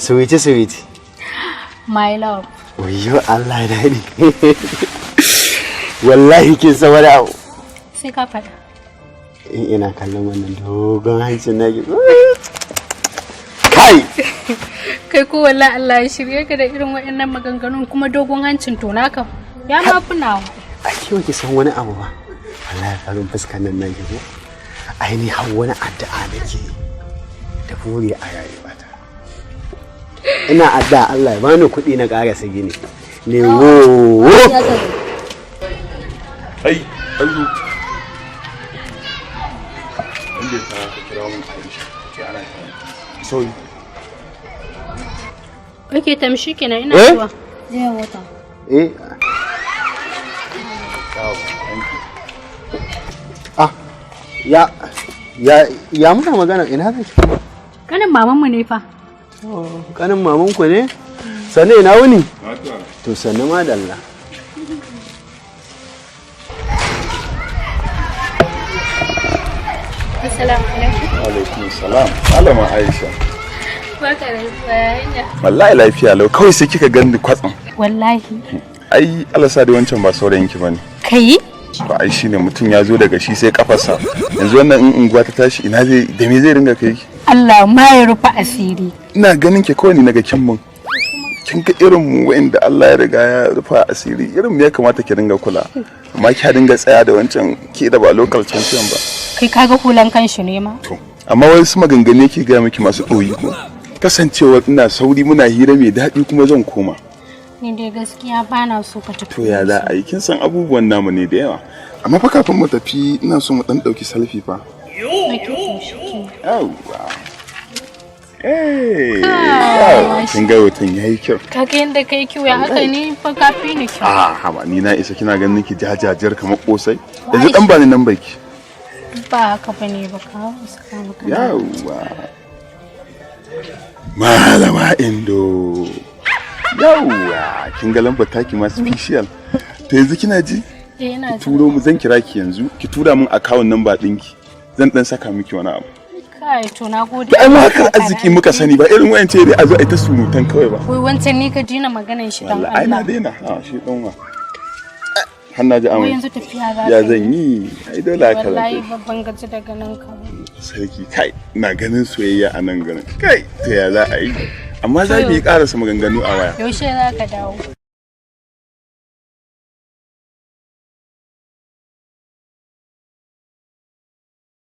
Sweetie, sweetie. My love. Wayo Allah, daɗi. Wallahi kin san wani abu. Sai ka faɗa. In ina kallon wannan dogon hancin naki. Kai! Kai ko, wallahi Allah ya shirye ka da irin waɗannan maganganun, kuma dogon hancin to naka. Ya ma fi nawa. Ai ke ki san wani abu ba. Wallahi farin fuskar nan naki ko? Ai ni har wani addu'a nake da buri a rayuwata. Ina addu'a Allah ya bani kuɗi na ƙarasa gini. Ne wo. Ai, an zo. Wanda ya sa ka kira mun Aisha, ce ana kira. Sorry. Ok, tamshi kenan, ina Eh? zuwa. Zai wata. Eh, Yawa, thank you. Ah, ya ya ya muna magana, ina zaki? Kanin mamanmu ne fa. Kanin mamanku ne? Sanne, ina wuni? Lafiya. To sannu, madalla. Assalamu alaikum. Alaikum salam. Malama Aisha. Barka da zuwa, hanya. Wallahi lafiya lau, kawai sai kika gani kwatsam. Wallahi. Ai Allah sa dai wancan ba saurayinki bane. Kai? To ai shine mutum ya zo daga shi sai kafarsa. Yanzu wannan in unguwa ta tashi, ina zai da me zai ringa kai ki? Allah ma ya rufa asiri. Ina ganin ki kawai ni naga kyan mun. Kin ga irin mu wa'inda Allah ya riga ya rufa asiri, irin mu ya kamata ki ringa kula. Amma ki dinga tsaya da wancan, ke da ba local champion ba. Kai, kaga hulan kan shi ne ma. To, amma wasu maganganu yake gaya miki masu ɗoyi ko? Kasancewar ina sauri, muna hira mai daɗi kuma zan koma. Ni dai gaskiya ba na so ka tafi. To ya za a yi, kin san abubuwan namu ne da yawa. Amma fa kafin mu tafi ina so mu ɗan ɗauki selfie fa. Ok, to shi kenan. Yawwa. Eh, yawwa, kin ga hoton yayi kyau. Kaga yadda kai kyau, ya haka ni fa ka fi ni kyau. Ah, haba, ni na isa kina ganin ki jajajiyar kamar kosai. Yanzu dan bani nan baki. Ba haka bane ba, ka saka maka. Yawwa. Malama Indo. Yawwa, kin ga lambar taki ma special. To yanzu kina ji? Eh, ina Ki turo mu, zan kira ki yanzu, ki tura min account number ɗinki. Zan dan saka miki wani abu. Kai, to na gode. Da ai mu hakar arziki muka sani, ba irin wayance dai a zo a yi ta surutan kawai ba. Wai wancan ni ka dina maganan shi dan Wallahi ai na Allah. daina. Ah, shi dan wa. Har na ji Wai amai. yanzu tafiya za Ya ka yi? zan yi? Ai dole haka zan Wallahi tafi. babban gaji daga nan ka. Sarki, kai, ina ganin soyayya a nan garin. Kai, to ya za a yi? Amma za mu yi karasa maganganu a waya. Yaushe za ka dawo?